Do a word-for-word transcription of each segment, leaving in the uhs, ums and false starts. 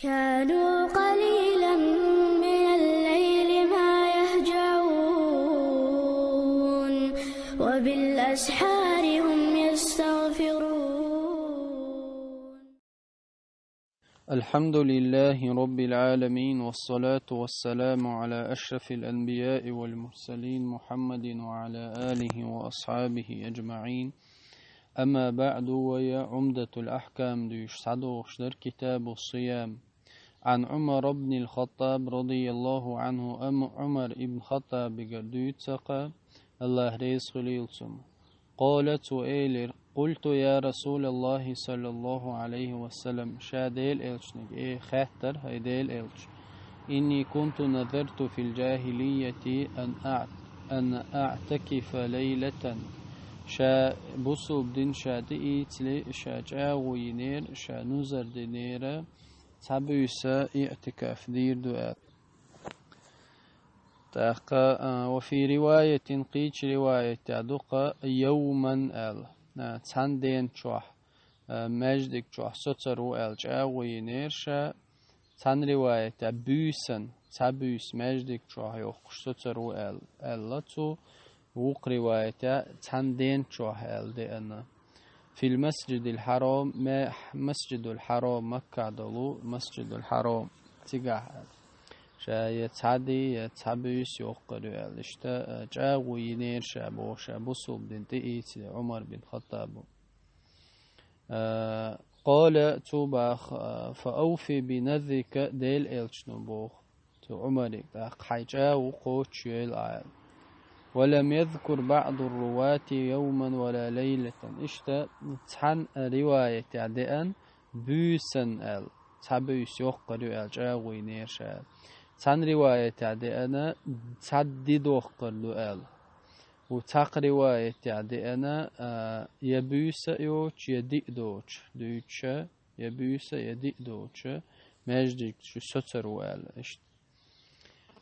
كانوا قليلا من الليل ما يهجعون، وبالأسحار هم يستغفرون. الحمد لله رب العالمين، والصلاة والسلام على أشرف الأنبياء والمرسلين محمد وعلى آله وأصحابه أجمعين. أما بعد، وهي عمدة الأحكام، дуьйцуш схьадогӀуш дара كتاب الصيام. عن عمر بن الخطاب رضي الله عنه، Ӏумар ибн Хаттабагара дуьйцу, АллахӀ реза хуьлийла цунна. قال, цо элира: قلت يا رسول الله صلى الله عليه وسلم, ша Делан элчанга хаьттира, хӀай Делан элча, إني كنت نذرت في الجاهلية أن أعت-، أن أعتكف ليلة. Ша бусалба дин ша тӀеийцале, ша чӀагӀо йинера, ша нузар динера, цхьа буьйса иӀтикаф дийр ду аьлла. ТӀаккха, а, وفي رواية, кхечу риваятехь ду-кх يوما аьлла. А, цхьана ден чохь, а, маьждиг чохь соцур ву аьлла чӀагӀо йинера ша, цхьана риваятехь буьйсанна, цхьа буьйса маьждиг чохь йохкуш соцур ву аьлла, аьлла цо, вукху риваятехь цхьана ден чохь аьлла деана. في المسجد الحرام, ма-, Масжидул Хьарам, Маккахь долу Масжидул Хьарам, цигахь аьлла. Ша я цхьа де, я цхьа буьйса йохкур ю аьлла. Иштта, а, чӀагӀо йинера ша боху, ша бусалба дин тӀеийцале Ӏумар бин Хаттабо. А, قال, цо боху, а, فأوف بنذرك, Делан элчано боху цу Ӏумаре, тӀаккха хьайн чӀагӀо кхочушйойла ахьа аьлла. ولم يذكر بعض الرواة يوما ولا ليلة. Иштта цхьана риваятехь деана буьйсанна аьлла, цхьа буьйса йохкур ю аьлла, чӀагӀо йинера ша аьлла. Цхьана риваятехь деана цхьа де дохкур ду аьлла. Ву цхьакха риваятехь деана, а, я буьйса а йоцуш, я диъ доцуш дуьйцуша, я буьйса, я диъ доцуша, маьждиг чу соцур ву аьлла иштта.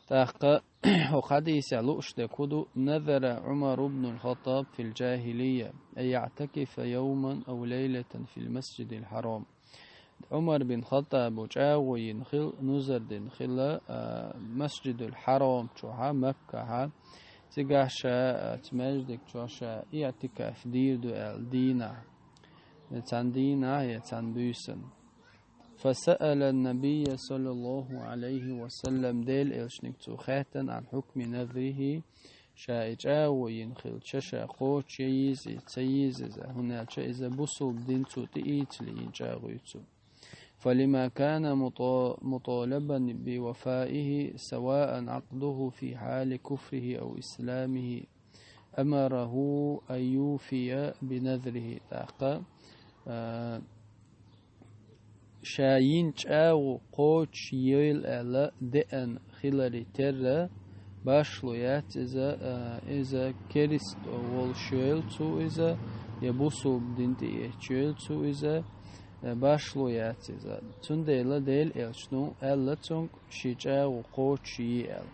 ТӀаккха хӀокху хьадисехь лууш дерг хӀун ду: نذر عمر بن الخطاب في الجاهلية أن يعتكف يوما أو ليلة في المسجد الحرام. Ӏумар бин Хаттабо чӀагӀо йина хила, нузар дина хила, а, Масжидул Хьарам чохь, Маккахь, цигахь ша, а, цу маьждиг чохь ша иӀтикаф дийр ду аьлла дийнахь. Я цхьана дийнахь, я цхьана буьйсанна. فسأل النبي صلى الله عليه وسلم, Делан элчанга цо хаьттина, عن حكم نذره, ша и чӀагӀо йина хилча, ша кхочуш я йийза, ца йийза иза, хӀунда аьлча иза бусалба дин цо тӀеийцале йина чӀагӀо ю цо. فلما كان مطا-، مطالبا بوفائه سواء عقده في حال كفره أو إسلامه أمره أن يوفي بنذره. ТӀаккха, а, ша йина чӀагӀо кхочушйойла аьлла деана хиларе терра, башхало яц иза, а, иза керста волуш йойла цо иза, я бусалба дин тӀеэцча йойла цо иза, а, башхало яц иза. Цундела Делан элчано аьлла цуьнга шен чӀагӀо кхочушйе аьлла.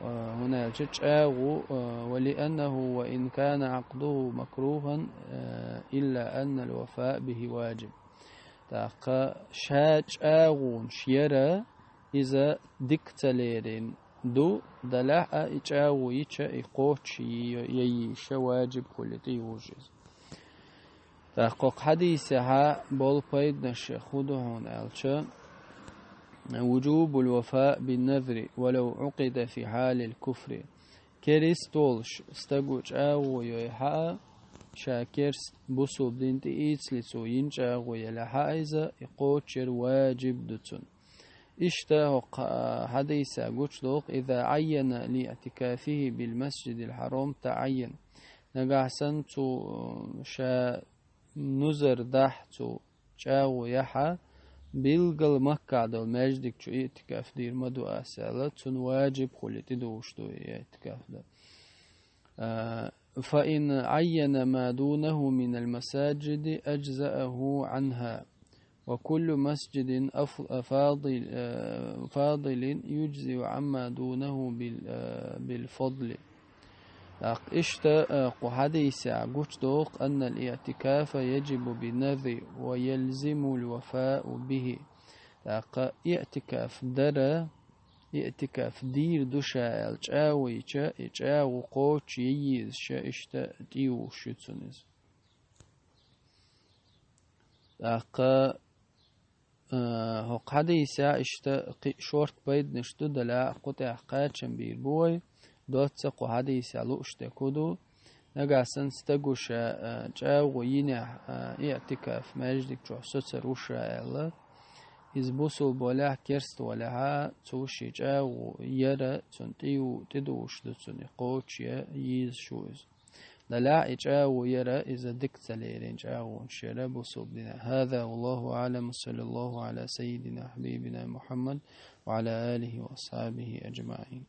А, хӀунда аьлча чӀагӀо, а, ولأنه وإن كان عقده مكروها, а, إلا أن الوفاء به واجب. ТӀаккха ша чӀагӀонаш яра иза дика ца лерина ду, делахь а и чӀагӀо йича, и кхочушйе, я йийша ваджиб хуьлу тӀе йожа иза. ТӀаккха хӀокху хьадисехь болу пайданаш хӀун ду хьуна аьлча: وجوب الوفاء بالنذر ولو عقد في حال الكفر. Керста волуш стага чӀагӀо йойхьа а, ша керста бусалба дин тӀеийцале цо йина чӀагӀо елахь а иза, и кхочушъяр ваджиб ду цунна. Иштта хӀокху хьадисехь гучудоху: إذا عين لاعتكافه بالمسجد الحرام تعين. Нагахь санна цо ша нузар дахь цо чӀагӀо яхь а, билггал Маккахь долу маьждиг чу иътикаф дийр ма ду ас аьлла, цунна ваджиб хуьлу, тӀедужуш ду и иътикаф дан. А, فإن عين ما دونه من المساجد أجزأه عنها، وكل مسجد أف-، فاضل، آ، فاضل يجزئ عما دونه بال-، آ، بالفضل. ТӀаккха иштта, а, кху хьадисехь гучудоху: أن الاعتكاف يجب بالنذر ويلزم الوفاء به. ТӀаккха иӀтикаф дара, иӀтикаф дийр ду ша аьлла чӀагӀо йича, и чӀагӀо кхочуш я йийзаш, иштта тӀе йовш ю цунна иза. ТӀаккха, а, хӀокху хьадисехь иштта кхин а шорта пайданаш ду, далла а кху тӀехь кхачам бийр бу вай, доцца кху хьадисехь лууш дерг хӀун ду, нагахь санна стага ша, а, чӀагӀо йинехь, а, иӀтикаф маьждиг чохь соцур ву ша аьлла, иза бусулба валахь, керста валахь а, цо шен чӀагӀо яра, цунна тӀе ю-, тӀедувш ду цунна, кхочуш я, йийзаш ю иза. Далла а и чӀагӀо яра, иза дика ца лерина чӀагӀонаш яра бусулба динехь. هذا والله أعلم، وصلى الله على سيدنا حبيبنا محمد وعلى آله وأصحابه أجمعين.